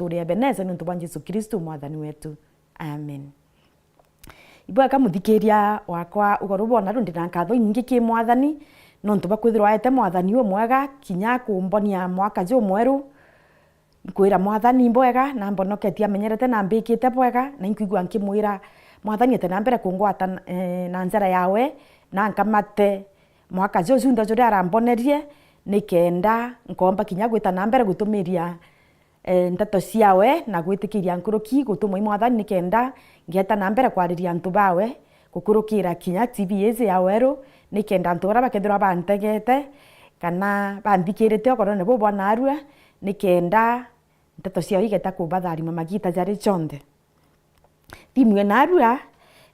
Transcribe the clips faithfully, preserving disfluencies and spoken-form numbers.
Turi Ebeneza niuntu bwa Jesu Kristu Mwathani wetu. Amen. Ibwega muthikiria wakwa, ugoro bwona rundi na nkatho inyingi ki Mwathani, nontu bwa kwithirwa aete Mwathani umwega kinya kumbonia mwaka jumweru. Nkwira Mwathani mbwega, na mbonoketie amenyerete na mbikite bwega, na inkwigua nkimwira Mwathani ete na mbere kungwata, eh, na njara yawe, na nkamate mwaka juju junthe juria arambonerie, nikenda nkomba kinya gwita na mbere gutumiria, eh, nteto ciawe na gwitikiria nkuruki gutumwa i Mwathani, nikenda ngeeta na mbere kwariria antu bawe, gukurukira kinya T V iji ya Weru, nikenda antu baria bakethirwa bantegete kana banthikirite ukorone buu bwa naarua, nikenda nteto ciao igeta kubatharima magiita jari jonthe. Thimu ya naarua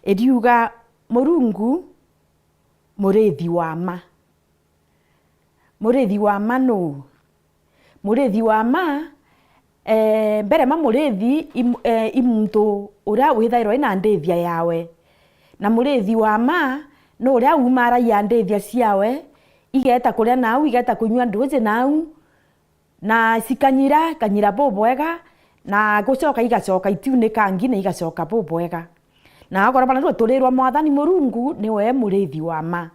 iriuga, Murungu murithi wa mma. Murithi wa mma nuu? Murithi wa mma, eh, mbere ma murithi i m-, eh, i muntu uria withairwa ina ndithia yawe. Na murithi wa mma ni uria umaragia ndithia ciawe, igeeta kuria nau, igeeta kunyua nduuji nau, na cikanyira, ikanyira bubwega, na gucoka igacoka itiunikangi na igacoka bubwega. Na akorwo bana ruturirwa Mwathani Murungu niwe murithi wa mma.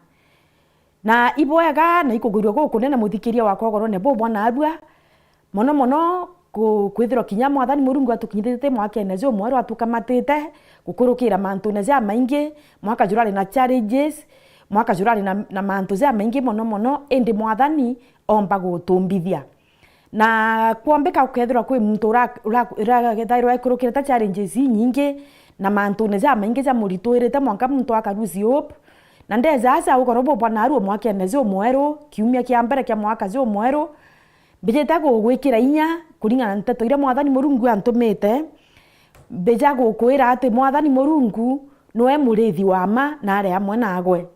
Na ibwega na ikugwirua gukunene muthikiria wakwa ugorone buu bwa naarua, mono mono ku-, kwithirwa kinya Mwathani Murungu atukinyithite mwakene jumweru atukamatite gukurukira mantune jamaingi, mwaka jurari na challenges, mwaka jurari na, na mantu jamaingi mono mono, indi Mwathani omba gutumbithia. Na kwombika ukethirwa kwi muntu ura-, ura-, urathairwa ekurukirite challenges inyingi na mantune jamaingi jamurituirite mwanka muntu aka lose hope. Na ndeja aja ugoro bubwa naarua mwakene jumweru, kiumia kia mbere kia mwaka jumweru, mbijite gugwikira inya kuringana na nteto iria Mwathani Murungu antumite. Mbija gukwira ati Mwathani Murungu niwe murithi wa mma na ari amwe naagwe.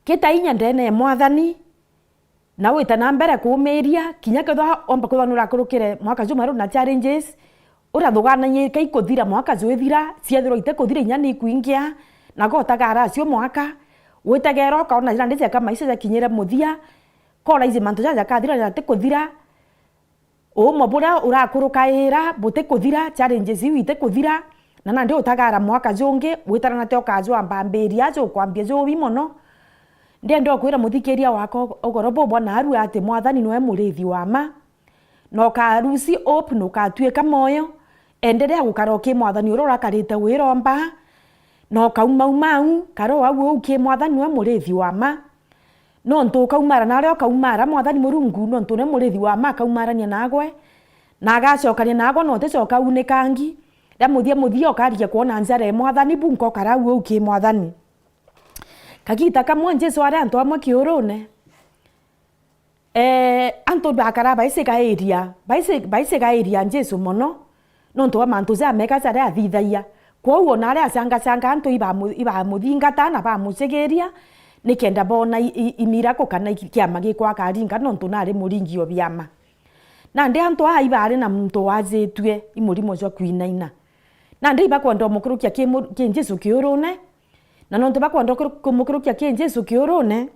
Gita inya ndene ya Mwathani, na wite na mbere kuumiria, kinya kethirwa omba kwithirwa nurakurukire mwaka jumweru na challenges, urathugananie ikaikuthira mwaka jwithira, ciethirwa itikuthira inya ni ikwingia, na gotagara acio mwaka, witegera ukaona jira ndi jeka maisha jakinyire muthia, kora iji mantu jaja jakathira na jatikuthira, Uumwe buria urakurukaira butikuthira, challenges iu itikuthira, na nandi utagara mwaka jungi, witarana ti ukajwambambiria jukwambia juubi mono. Ndienda ukwira muthikiria wakwa ugoro bubwa naarua ati Mwathani niwe murithi wa mma, na ukarusi hope na ukatuika mwoyo. Enderea gukara uki Mwathani uria urakarite wiromba, na ukaumauma au, kara o au uki Mwathani niwe murithi wa mma. Nontu ukaumara na aria ukaumara, Mwathani Murungu, nontu niwe murithi wa mma, akaumarania naagwe, na agacokania naagwe, na uticoka unikangi. Ria muthia muthia ukarikia kwona njara e Mwathani, bunka ukara au au ki Mwathani. Kagiita kamwe Jesu ari antu amwe kiurune, ee, antu bakara baicigairia, baici-, baicigairia Jesu mono, nontu bwa mantu jamega jaria athithagia. Kwou ona aria acangacanga antu ibamu-, ibamuthingata na bamucigiria, nikenda boona i-, i-, imiraku kana i-, kiama gikwa akaringa, nontu nari muringi o biama. Nandi antu aa ibari na muntu wajitue i murimo jwa kwinaina. Nandi ibakwenda umukurukia ki mu-, ki Jesu kiurune, na nontu bakwenda ukuru-, kumukurukia ki Jesu kiurune,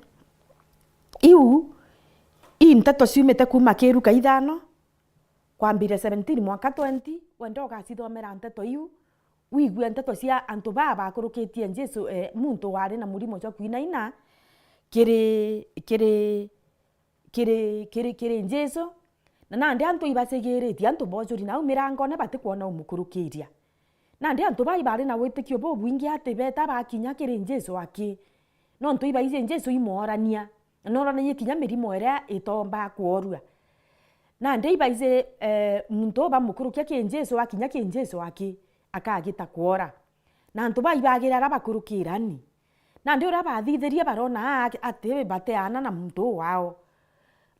iu i nteto ciumite kuuma ki Luka ithano, kwambiria seventeen mwanka twenty, wenda ugacithomera nteto iu, wigue nteto cia antu baa bakurukitie Jesu, eh, muntu wari na murimo jwa kwinaina kiri, kiri, kiri, kiri, kiri Jesu. Na nandi antu ibacigiritie, antu bojuri nau mirangone batikwona umukurukiria. Nandi antu baa ibari na witikio bubwingi ati beta bakinya kiri Jesu aki, nontu ibaiji Jesu imworania, na noranagie kinya mirimo iria itombaa kworua. Nandi ibaiji, eh, muntu uu bamukurukia ki Jesu, akinya ki Jesu aki, akagita kwora. Na antu baa ibagira aria bakurukirani. Nandi uria bathithirie barona aa ati batiaana na muntu uu wao.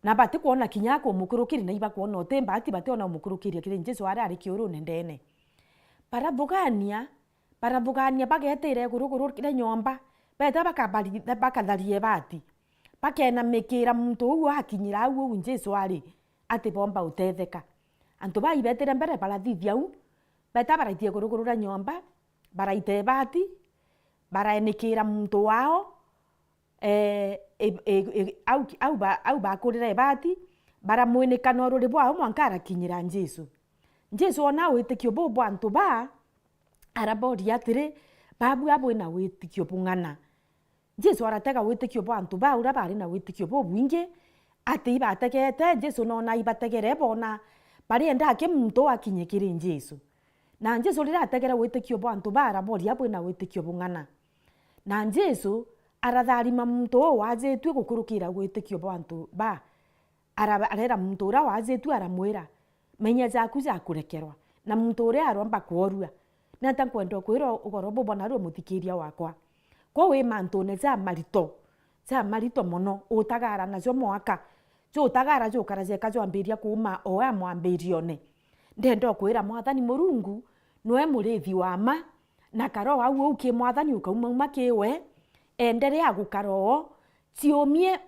Na batikwona kinya akumukurukiria, na ibakwona uti mbaati, bationa umukurukiria kiri Jesu aria ari kiurune ndene. Barathugania, barathugania bagetira iguru iguru ria nyomba, beta bakabari-, bakatharia ibaati, bakenamikira muntu uu akinyira au uu Jesu ari, ati bomba utetheka. Antu baa ibetire mbere barathithia uu, beta baraitia iguru iguru ria nyomba, baraita ibaati, baraenikira muntu wao, eh, e, e, e, au, au ba, au bakurira ibaati, baramwinika na ururi bwao mwanka arakinyira Jesu. Jesu oona witikio buu bwa antu baa, araboria atiri, "Babu a bwina witikio bung'ana?" Jesu aratega witikio bwa antu baa uria baari na witikio bubwingi, ati ibategete Jesu, noona ibategere boona barienda aki muntu uu akinye kiri Jesu. Na Jesu riria ategere witikio bwa antu baa, araboria, "Bwina witikio bung'ana?" Na Jesu aratharima muntu uu waajitue gukurukira witikio bwa antu baa. Ara-, areera muntu uria waajitue, aramwira, "Menya jaaku jakurekerwa." Na muntu uria aromba kworua. Niata nkwenda ukwira ugoro bubu narua, muthikiria wakwa? Ko wi mantune jamarito, jamarito mono, utagara najo mwaka, jutagara jukara jeka jwambiria kuuma o a mwambirione. Ndenda ukwira Mwathani Murungu nwe murithi wa ma, na kara o au uu ki Mwathani, ukaumauma ki we, enderea gukara o, ciumie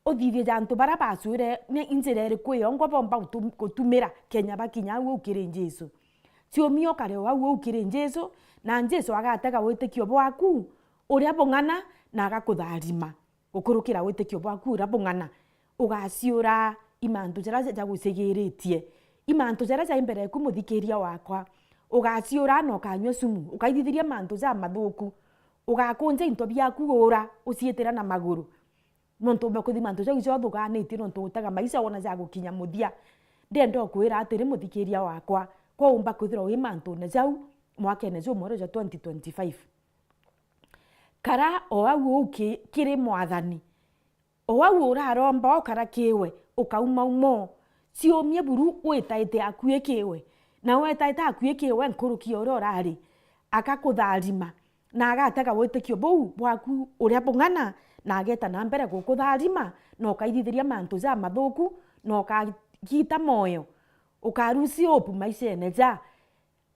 uthithie ja antu baria bacuire ni njira iriku yongwa bomba gutum-, gutumira kenya bakinya au uu kiri Jesu. Ciumie ukare o au uu kiri Jesu, na Jesu agatega witikio bwaku uria bung'ana, na agakutharima gukurukira witikio bwaku uria bung'ana. Ugaciura i mantu jaria ja-, jagucigiritie, i mantu jaria jai mbere eku, muthikiria wakwa. Ugaciura na ukanyua cumu, ukaithithiria mantu jamathuku, ugakunja into biaku uura, uciitira na maguru. Nontu umba kwithima antu jau icio uthuganitie, nontu utega maisha wona ja gukinya muthia. Ndenda ukwira atiri, muthikiria wakwa, ko umba kwithirwa wi mantune jau mwakene juu mweru jwa twenty twenty-five. Kara o au uu ki-, kiri Mwathani. O au uraromba, ukara kiwe, ukauma umo. Ciumie buru witaite akui kiwe. Na wetaite akui kiwe nkuruki ya uria urari, agakutharima, na agatega witikio buu bwaku uria bung'ana, na ageta na mbere gukutharima, na ukaithithiria mantu jamathuku, na ukagita moyo, ukarusi hope maishene ja.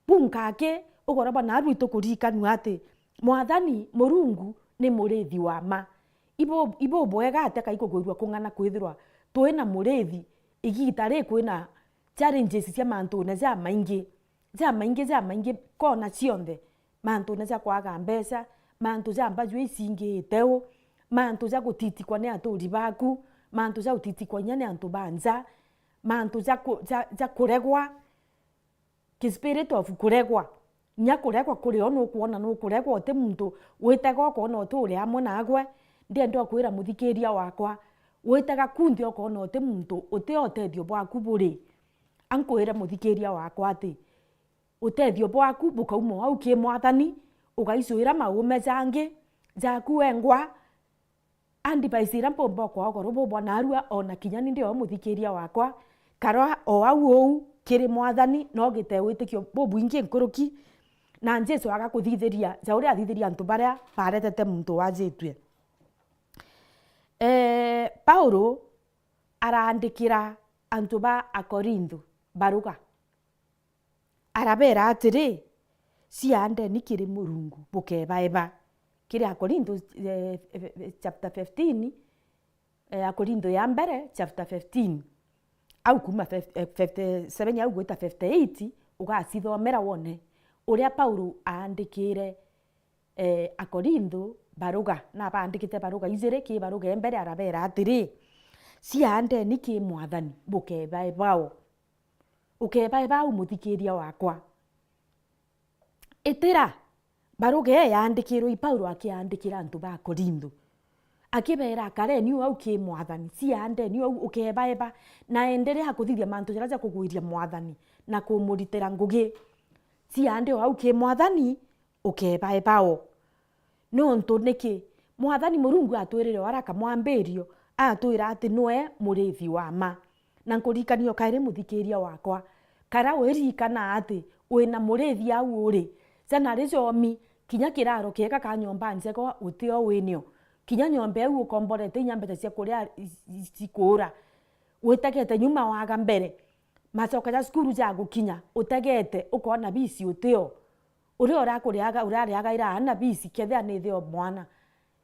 Buu nkaki, ugoro bwa narua itukurikanua ati Mwathani Murungu ni murithi wa ma. Ibu-, ibubwega atia kai kugwirua kung'ana kwithirwa twi na murithi igita ri kwina challenges cia mantune jamaingi, jamaingi, jamaingi, kona cionthe, mantune ja kwaga mbeca, mantu ja mbaju icingiite u, mantu ja gutitikwa ni aturi baku, mantu ja gutitikwa inya ni antu ba nja, mantu ja ku-, ja, ja kuregwa, ki spirit of kuregwa. Nya kuregwa kuri o, nukwona nukuregwa, uti muntu witega ukoona uti uri amwe nagwe. Ndienda ukwira muthikiria wakwa, witega kunthe ukoona uti muntu, uti o utethio bwaku buri. Ankwire muthikiria wakwa ati, utethio bwaku bukauma o au ki Mwathani, ugaicuira maume jangi jaku wengwa, advice iria mpumba ukwaa ugoro bubwa narua, ona kinya ni ndi o muthikiria wakwa, kara o au uu kiri Mwathani, no gite witikio bubwingi nkuruki, na Jesu agakuthithiria ja uria athithirie antu baria baretete muntu wajitue. Ee, Paulo araandikira antu ba Akorintho baruga. Arabeera atiri, "Ciaandeni kiri Murungu, bukebaeba." Kiri Akorintho, eh, eh, chapter fifteen, eh, Akorintho ya mbere, chapter fifteen. Au kuuma fif-, eh, fifty-seven au gwita fifty-eight, ugacithomera wone uria Paulo aandikire, eh, Akorintho baruga, na abaandikite baruga ijiri, ki baruga ya mbere arabeera atiri, "Ciaandeni ki Mwathani, bukebaeba o." Ukebae bau, muthikiria wakwa. Itira, baruga ii yaandikirwe i Paulo akiandikira antu ba Korintho. Akibeera, "Kareni u au ki Mwathani, ciaandeni u au, ukebaeba, na enderea kuthithia mantu jaria ja kugwiria Mwathani na kumuritira ngugi. Ciaande u au ki Mwathani, ukebaeba o." Nontu niki? Mwathani Murungu atwirire o araka mwambirio, atwira ati nwe murithi wa ma. Na nkuririkania o kairi, muthikiria wakwa, kara wiririkanaa ati wina murithi au uri. Ciana ri ciomi, kinya kiraro kiega ka nyomba njega utio winio. Kinya nyomba iu ukomborete inya mbeca cia kuria i-, i-, cikuura. Witegete nyuma waga mbere. Macoka ja cukuru jagukinya, utegete, ukoona bisi utio. Uria urakuriaga, urariagaira aana bisi, kethira ni thi o mwana.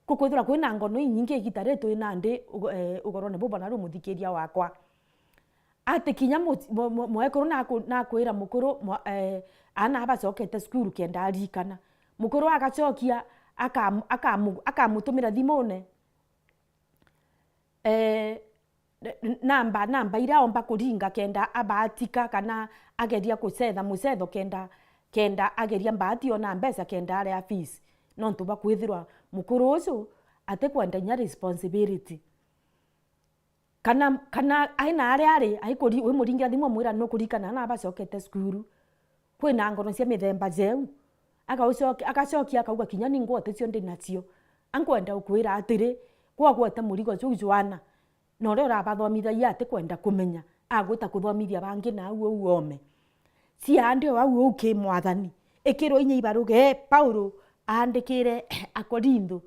Kukwithirwa kwina ngono inyingi igita ri twi nandi, ugo-, eh, ugorone bubona riu, muthikiria wakwa. Ati kinya mu-, mu-, mu-, mwekuru naku-, nakwira mukuru, mwa-, eh, aana abacokete cukuru kenda arikana. Mukuru agacokia, akamu-, akamu-, akamutumira thimune. Eh, namba, namba iria omba kuringa kenda abatika kana ageria kucetha mucetho kenda, kenda ageria mbati ona mbeca kenda aria fees. Nontu bwa kwithirwa mukuru ucu atikwenda inya responsibility. Kana, kana aina aria ari, aikuri-, wimuringira thimu umwira nukurikana na abacokete cukuru. Kwina ngono cia mithemba jeu. Agaucokia, agacokia akauga, "Kinya ni ngwete cio ndi nacio." Ankwenda ukwira atiri, gwagwete murigo juu jwana, na uria urabathomithagia atikwenda kumenya, agwita kuthomithia bangi na au uu ome. Ciande o au uu ki Mwathani. Ikirwo inya ibaruge Paulo aandikire Akorintho,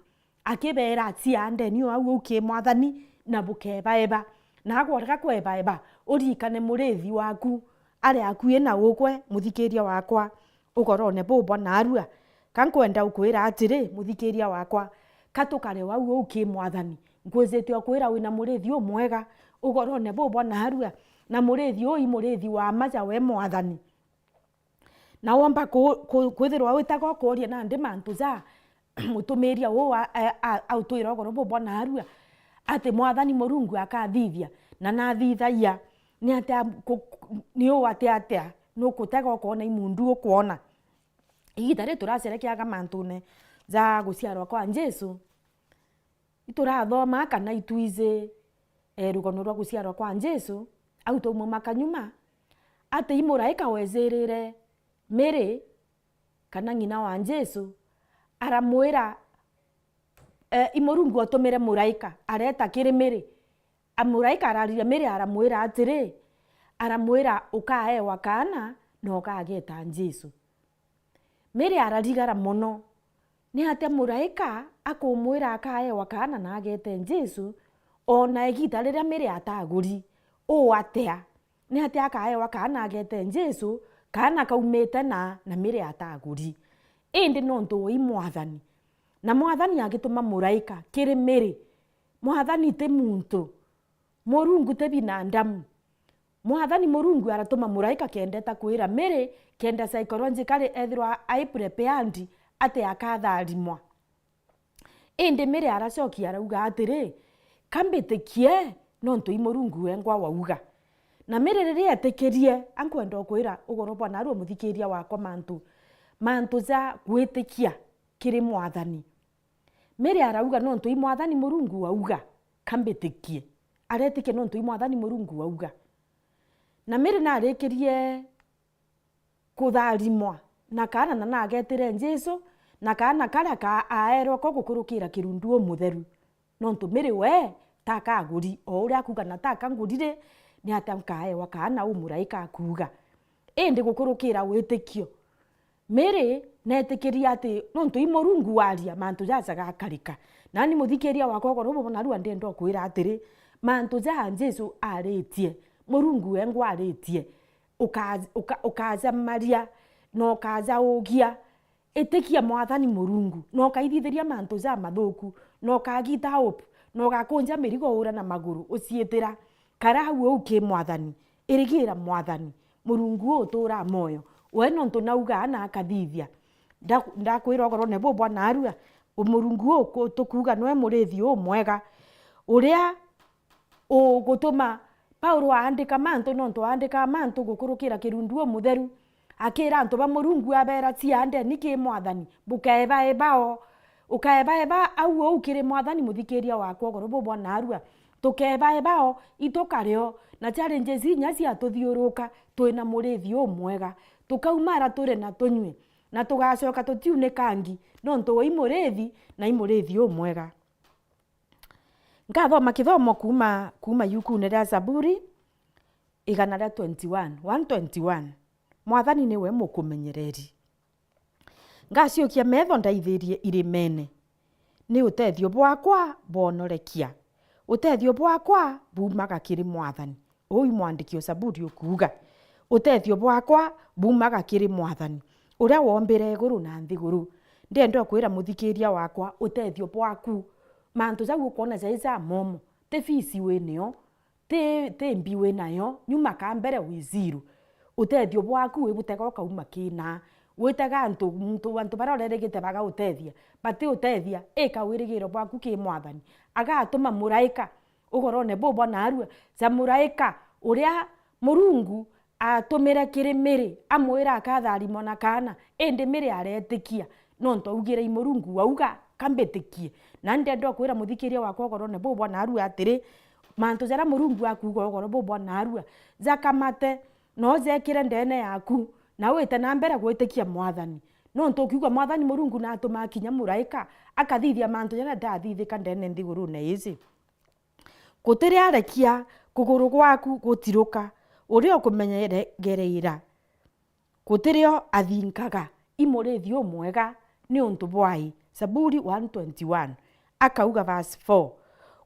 akibeera, "Ciandeni o au uu ki Mwathani, na bukebaeba. Na agworega kwebaeba, uririkane murithi waku ari akui na ukwe, muthikiria wakwa, ugorone bubwa naarua." Ka nkwenda ukwira atiri, muthikiria wakwa, ka tukare o au uu ki Mwathani. Nkwizite o kwira wina murithi umwega ugorone bubwa naarua, na murithi uu i murithi wa mma ja we Mwathani. Na womba ku-, ku-, kwithirwa witaga ukooria nandi mantu ja mutumiria uu a-, a-, a-, autwira ugoro bubwa naarua, ati Mwathani Murungu akathithia, na nathithagia, ni atia ku-, ku-, ni uu atia atia, nukutega ukoona i mundu ukwona. Igita riri turacerekeaga mantune ja guciarwa kwa Jesu, iturathoma kana itwiji, eh, rugono rwa guciarwa kwa Jesu, au twauma makanyuma, ati i muraika wejirire Mary, kana ng'ina wa Jesu, aramwira, eh, i Murungu otumire muraika, areta kiri Mary. A, muraika arariria Mary, aramwira atiri, aramwira, "Ukaewa kaana na ukageta Jesu." Mary ararigara mono. Ni atia muraika akumwira akaewa kaana na agete Jesu, ona igita riria Mary ataguri? Uu atia? Ni atia akaewa kaana agete Jesu, kaana kaumite na, na Mary ataguri? Indi nontu uu i Mwathani, na Mwathani agituma muraika kiri Mary. Mwathani ti muntu. Murungu ti binadamu. Mwathani Murungu aratuma muraika kendeta kwira Mary, kenda psychologically ethirwa ai prepared ati akatharimwa. Indi Mary aracokia arauga atiri, "Ka mbitikie nontu i Murungu wengwa wauga." Na Mary riria etikirie, ankwenda ukwira ugoro bwa narua muthikiria wakwa mantu, mantu ja gwitikia kiri Mwathani. Mary arauga, "Nontu i Mwathani Murungu wauga, ka mbitikie." Aretikia nontu i Mwathani Murungu wauga. Na Mary narikirie kutharimwa na kaana, na nagetire Jesu, na kaana karia ka-, aerwe ko gukurukira kirundu umutheru. Nontu Mary we ta akaguri, o uria akuuga na ta akanguri ri, ni atia nkaewa kaana uu muraika akuuga? Indi gukurukira witikio, Mary neetikirie ati nontu i Murungu waria, mantu jaja gakarika. Nani muthikiria wakwa, ugoro bubu narua ndienda ukwira atiri, mantu jaa Jesu aritie, Murungu wengwa aritie, uka-, uka-, ukajamaria na ukajaugia. Itikia Mwathani Murungu, na ukaithithiria mantu jamathuku, na ukagita hope, na ugakunja mirigo uura na maguru uciitira. Kara au uu ki Mwathani, irigira Mwathani, Murungu uu utuuraa mwoyo, we nontu naugaa na akathithia. Nda-, ndakwira ugorone bubwa narua, u-, Murungu uu ku-, tukuuga nwe murithi umwega, uria ugutuma Paulo aandika mantu, nontu aandikaa mantu gukurukira kirundu umutheru, akira antu ba Murungu abeera, "Ciandeni ki Mwathani, bukeebaeba o." Ukeebaeba au uu kiri Mwathani, muthikiria wakwa, ugoro bubwa narua. Tukeebaeba o, itukare o, na challenges inya ciatuthiuruka, twina murithi umwega. Tukaumara turi na tunywi, na tugacoka tutiunikangi, nontu we i murithi, na i murithi umwega. Nkathoma kithomo kuuma, kuuma yukuune ria Zaburi, igana ria twenty-one, one twenty-one. Mwathani niwe mukumenyereri. Ngaciukia metho ndaithirie irimene, ni utethio bwakwa bwonorekia. Utethio bwakwa buumaga kiri Mwathani. Uu i mwandiki o Zaburi ukuuga, "Utethio bwakwa buumaga kiri Mwathani, uria wombire iguru na nthiguru." Ndienda ukwira muthikiria wakwa, utethio bwaku, mantu jau ukwona jai ja momo, ti fees wi nio, ti, ti mbi wi nayo, nyuma ka mbere wi zero. Utethio bwaku wi butega ukauma kina. Witega antu, muntu, antu baria urerigite bagautethia, batiutethia, ika wirigiro bwaku ki Mwathani. Agatuma muraika Ugorone buu bwa naarua, ja muraika uria Murungu aatumire kiri Mary, amwira akatharimo na kaana, indi Mary areetikia, nontu augire, "I Murungu wauga, ka mbitikie." Na ndenda ukwira muthikiria wakwa ugorone buu bwa naarua atiri, mantu jaria Murungu akuuga ugoro buu bwa naarua, jakamate, na ujekire ndeene yaaku, na wite na mbere gwitikia Mwathani. Nontu ukiigua Mwathani Murungu naatumaa kinya muraika akathithia mantu jaria jaathithika ndeene nthigurune iiji. Gutiri arekia kuguru gwaku gutiruka, uria ukumenyegereira. Gutirio athinkaga, i murithi umwega niuntu bwai. Zaburi one twenty-one, akauga verse four,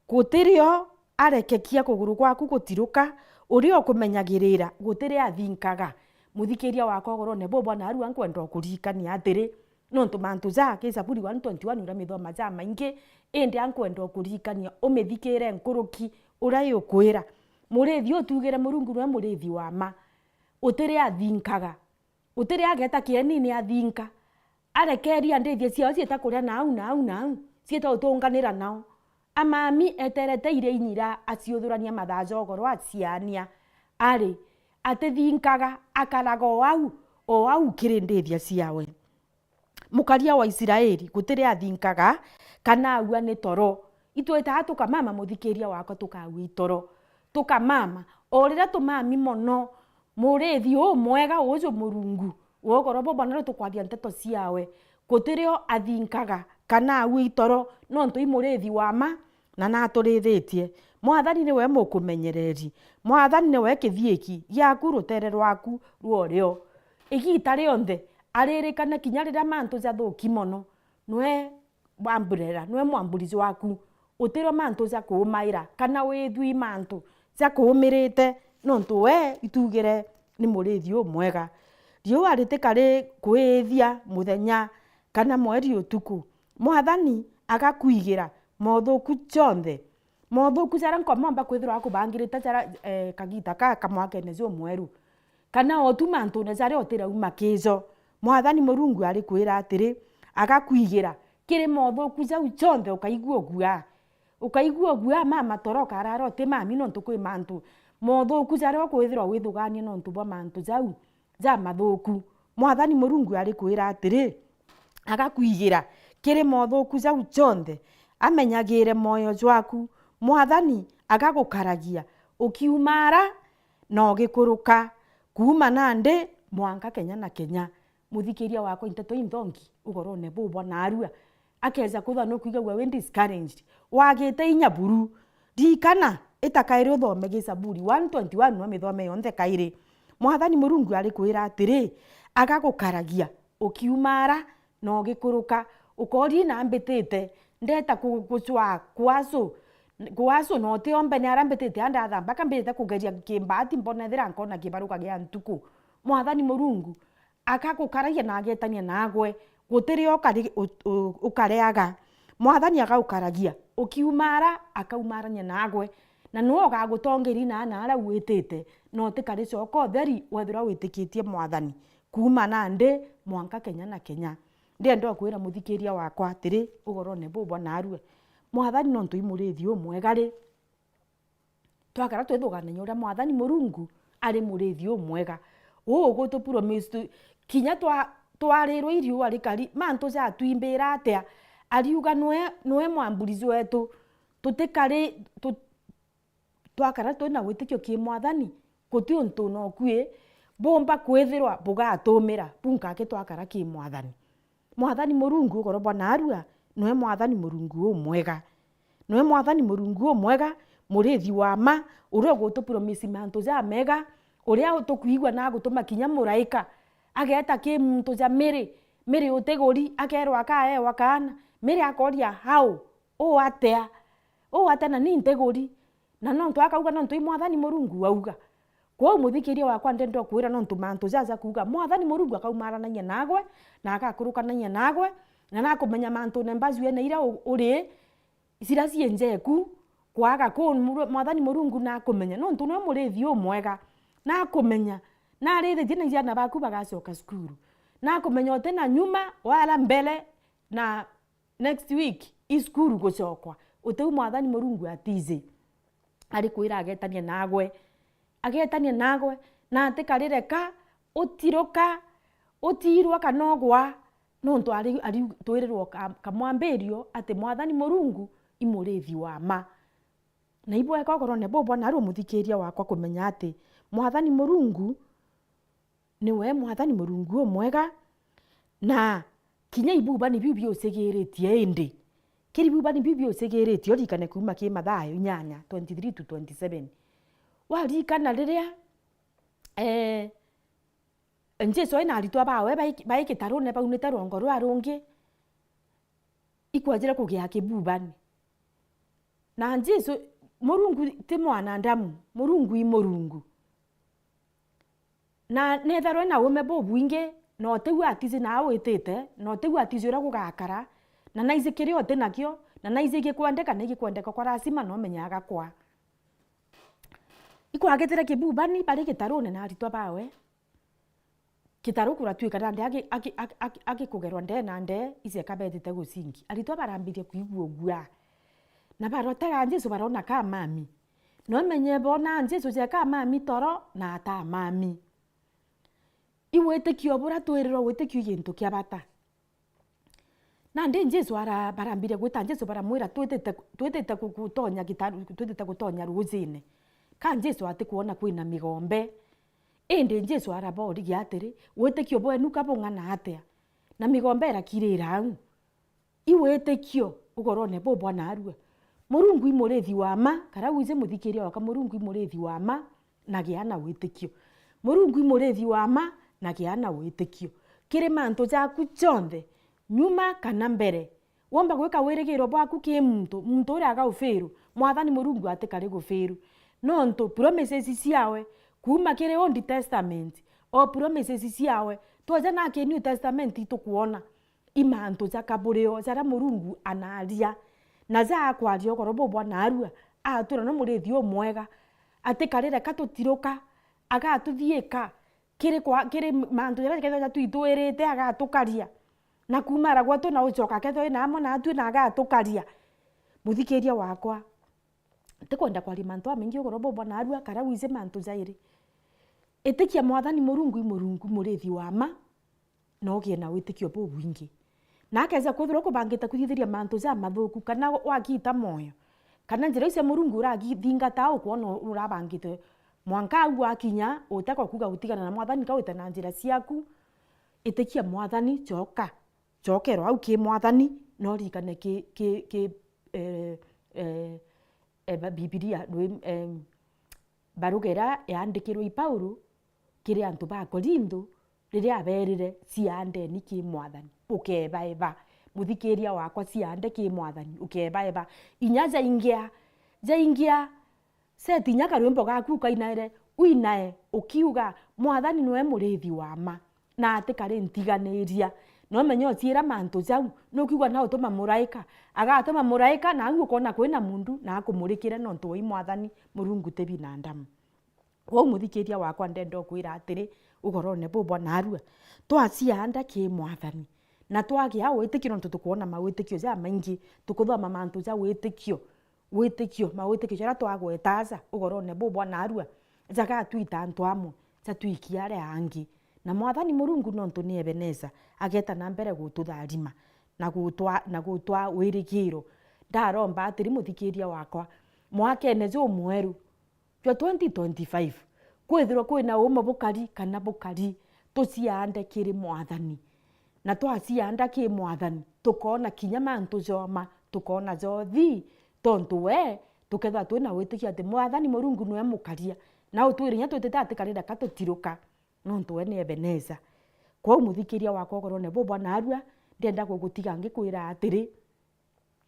gutirio arekekia kuguru gwaku gutiruka, uria ukumenyagirira gutirio athinkaga. Muthikiria wakwa, ugorone buu bwa naarua nkwenda ukuririkania atiri, nontu mantu ja ki Zaburi one twenty-one uria mithoma ja maingi, indi ankwenda ukuririkania umithikire nkuruki uria iukwira. Murithi utugire Murungu niwe murithi wa ma, utiri athinkaga. Utiri ageta kienini athinka, arekeria ndithia ciao ciita kuria nau, nau, nau, ciita utunganira nao. Amami eterete iria inyira aciuthurania mathaa ja ugoro aciania. Ari, atithinkaga, akaraga o au, o au kiri ndithia ciawe. Mukaria wa Israeli gutiri athinkaga kana aua ni toro. Itwitaa tukamama, muthikiria wakwa, tukaua i toro. Tukamama. O riria tumami mono, murithi umwega uju Murungu, ugoro bubonere tukwaria nteto ciawe, gutirio athinkaga kana aua i toro, nontu i murithi wa ma, na naturithitie. Mwathani niwe mukumenyereri. Mwathani niwe kithiiki giaku, rutere rwaku rwa urio. Igiita rionthe aririkana kinya riria mantu jathuki mono, nwe bwamburera, nwe mwamburi jwaku. Utirio mantu ja kuumaira, kana withwi mantu ja kuumirite, nontu we itugire ni murithi umwega. Riua ritikari kwiithia muthenya, kana mweri utuku. Mwathani agakwigira mothuku jonthe. Mothuku jaria nkomomba kwithirwa akubangirite jaria, eh, kagiita ka kamwakene jumweru, kana o tu mantune jaria utirauma kijo, Mwathani Murungu arikwira atiri, agakwigira kiri mothuku jau jonthe, ukaigua uguaa. Ukaigua uguaa, mama toro ukarara utimami nontu kwi mantu mothuku jaria ukwithirwa withugania nontu bwa mantu jau jamathuku. Mwathani Murungu arikwira atiri, agakwigira kiri mothuku jau jonthe, amenyagire mwoyo jwaku. Mwathani agagukaragia ukiuma ara na ugikuruka, kuuma nandi mwanka kenya na kenya. Muthikiria wakwa, i nteto inthongi ugorone buu bwa naarua. Akeja kwithwa nukwigagua wi discouraged, wagite inya buru, ririkana, ita kairi uthome gi Zaburi one twenty-one, no mithome yonthe kairi. Mwathani Murungu arikwira atiri, agagukaragia ukiuma ara na ugikuruka, ukooria, "Ina mbitite ndeta ku-, gucwaa kwacu, kwacu na utiombe ni ara mbitite andathamba, ka mbitite kugeria kimbaati mbona ethira nkona kibaruka gia ntuku?" Mwathani Murungu akagukaragia na agetania naagwe, gutirio ukari-, u-, u-, ukareaga. Mwathani agaukaragia, ukiuma ara, akaumarania naagwe, na niwe ugagutongeria na, na ara witite, na utikaricoka utheri wethirwa witikitie Mwathani, kuuma nandi mwanka kenya na kenya. Ndienda ukwira muthikiria wakwa atiri, ugorone buu bwa naarua, Mwathani nontu i murithi umwega ri, twakara twithugananya uria Mwathani Murungu ari murithi umwega. Uu ugutu promise tu, kinya twa-, twarirwe i riua rikari, mantu jatwimbira atia? Ariuga nwe, nwe mwamburi jwetu. Tutikari, tu-, twakara twina witikio ki Mwathani, guti untu nokui bumba kwithirwa bugatumira bunkake twakara ki Mwathani. Mwathani Murungu ugoro bwa naarua, niwe Mwathani Murungu umwega. Niwe Mwathani Murungu umwega, murithi wa ma, uria ugutupromise mantu jamega, uria tukwigua na agutuma kinya muraika ageeta ki muntu ja Mary, Mary utiguri, akeerwa akaewa kaana. Mary akooria, "How? Uu atia? Uu atia na ni ntiguri?" Na nontu akauga, nontu i Mwathani Murungu auga. Kwou muthikiria wakwa, ndenda ukwira nontu mantu jaja kuuga, Mwathani Murungu akaumaranagia naagwe, na agakurukanagia naagwe, na nakumenya mantune mbajwene iria u-, uri, ciria cii njeku, kwaga kuu Mwathani Murungu nakumenya, nontu niwe murithi umwega, nakumenya, narithitie na ciana baku bagacoka cukuru, nakumenya uti na nyuma wala mbele, na next week i cukuru gucokwa, utiu Mwathani Murungu atiiji. arikwira agetania nagwe. Agetania nagwe, na atikarire ka utiruka, utirwa kana ugwa, nontu ari, ari twirirwo ka-, kamwambirio ati Mwathani Murungu i murithi wa ma. Na ibwega ukorone bubwa narua muthikiria wakwa kumenya ati Mwathani Murungu niwe Mwathani Murungu umwega, na kinya ibubani biu biucigiritie indi. Kiri ibubani biu biucigiritie, urikane kuuma ki Mathayo inyanya, twenty-three to twenty-seven. Warikana riria, eh, Jesu ena aritwa bawe bai, bai gitarune baunite rwongo rwa rungi, ikwajire kugia kibubani. Na Jesu, Murungu ti mwanadamu, Murungu i Murungu. Na neethirwa ena uume bubwingi, na utiu atiiji naa witite, na utiu atiiji uria gugakara, na naiji kiria uti nakio, na naiji gikwendeka na igikwendeka kwa lazima, na umenye agakwa. Ikwagitire kibubani bari gitarune na aritwa bawe. Gitaru kuratuika nandi aki-, aki-, aki-, aki-, akikugerwa ndee na ndee, iceka beetite gucingi. Aritwa barambiria kwigua ugua. Na barotega Jesu barona ka mami. Na umenye boona Jesu ceka mami toro na ata mami. I witikio buria twirirwe witikio i gintu kia bata. Nandi Jesu ara-, barambiria gwita Jesu baramwira, "Twitite, twitite gu-, gutonya gitaru, twitite gutonya ruujine." Ka Jesu atikwona kwina migombe. Indi Jesu araboorigia atiri, "Witikio bwenu ka bung'ana atia?" Na migombe irakirira au. I witikio ugorone bubwa naarua. Murungu i murithi wa ma, kara wiji muthikiria waka, Murungu i murithi wa ma, na gia na witikio. Murungu i murithi wa ma, na gia na witikio. Kiri mantu jaku jonthe, nyuma kana mbere, womba gwika wirigiro bwaku ki muntu, muntu uria agaufiru, Mwathani Murungu atikari gufiru. Nontu promises ciawe, kuuma kiri Old Testament, o promises ciawe, twoja na ki New Testament itukwona. I mantu ja kaburio jaria Murungu anaaria, na ja akwaria ugoro bubwa naarua, aatwira no murithi umwega, atikarire ka tutiruka, agatuthiika kiri kwa, kiri mantu jaria kethirwa jatwitwirite, agatukaria. Na kuuma aragwa tu na ucoka akethirwa ina amwe naatui na agatukaria. Muthikiria wakwa, ntikwenda kwaria mantu jamaingi ugoro bubwa naarua, kara wiji mantu jairi. Itikia Mwathani Murungu i Murungu murithi wa ma, na ugie na witikio bubwingi. Na akeja kwithirwa ukubangite kwithithiria mantu jamathuku, kana wagita mwoyo, kana njira iu cia Murungu uragithingata ukwona urabangite, mwanka au wakinya, uteka kuuga gutigana na Mwathani ka wite na njira ciaku, itikia Mwathani, coka. Cokerwa au ki Mwathani, na uririkane ki, ki, ki, eh, eh, eh, Ba-, Bibilia, rwi-, em, baruga iria yaandikirwe i Paulo kiri antu ba Korintho, riria abeerire, "Ciaandeni ki Mwathani, ukeebaeba." Muthikiria wakwa, ciaande ki Mwathani, ukeebaeba. Inya jaingia, jaingia, seti inya karwimbo gaku ukainaire, uinae ukiuga, "Mwathani niwe murithi wa ma, na atikari ntiganiria." Na umenye uciira mantu jau, nukiuga na utuma muraika, agatuma muraika, na au ukoona kwina muntu, na akumurikire, nontu wai Mwathani Murungu ti binadamu. Kwou muthikiria wakwa, ndenda ukwira atiri, ugorone bubwa naarua, twaciaanda ki Mwathani, na twagia witikio, nontu tukwona mawitikio jamaingi, tukuthoma mantu ja witikio, witikio, mawitikio jaria twagweta aja ugorone bubwa naarua, jagatwita antu amwe, jatwikia aria angi. Na Mwathani Murungu, nontu ni Ebeneza, ageeta na mbere gututharima na gutwa, na gutwa wirigiro. Ndaromba atiri, muthikiria wakwa, mwakene jumweru jwa twenty twenty-five, kwithirwa kwina uume bukari kana bukari, tuciaande kiri Mwathani. Na twaciaanda ki Mwathani, tukoona kinya mantu jooma, tukoona jothi, tontu we, tukethirwa twina witikio ati Mwathani Murungu niwe mukaria, na utwire inya twitite atikarire ka tutiruka, nontu we ni Ebeneza. Kwou muthikiria wakwa, ugorone bubwa naarua, ndienda gugutiga ngikwira atiri,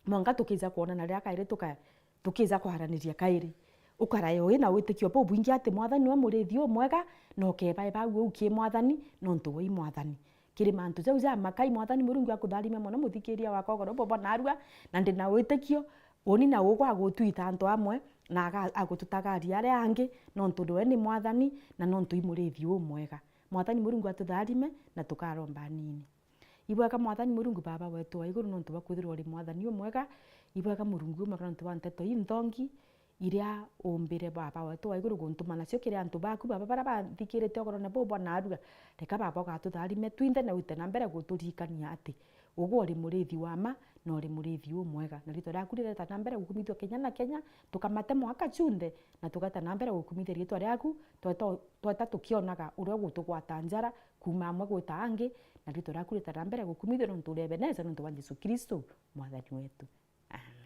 mwanka tukija kwonana riria kairi tuka-, tukija kwaraniria kairi, ukarae wina witikio bubwingi ati Mwathani niwe murithi umwega, na ukeebaeba au uu ki Mwathani, nontu wai Mwathani. Kiri mantu jau ja makai, Mwathani Murungu akutharime mono, muthikiria wakwa, ugoro bubwa naarua, na ndina witikio, uuni na ugwa agutwita antu amwe, na aga-, agututagaria aria angi, nontu niwe ni Mwathani, na nontu i murithi umwega. Mwathani Murungu atutharime, na tukaromba anini. Ibwega Mwathani Murungu Baba wetu wa iguru, nontu bwa kwithirwa uri Mwathani umwega. Ibwega Murungu umwega nontu bwa nteto inthongi, iria uumbire, Baba wetu wa iguru, guntuma nacio kiri antu baku, Baba, baria bathikirite ugorone buu bwa naarua. Reka, Baba, ugatutharime twinthe na wite na mbere guturirikania ati ugwe uri murithi wa ma na uri murithi umwega. Na riitwa riaku rireta na mbere gukumithua kenya na kenya, tukamate mwaka junthe, na tugeta na mbere gukumithia riitwa riaku, tweta, tweta tukionaga uria ugutugwata njara kuuma amwe gwita angi, na riitwa riaku rireta na mbere gukumithua nontu uri Ebeneza, nontu bwa Jesu Kristo, Mwathani wetu. Amen.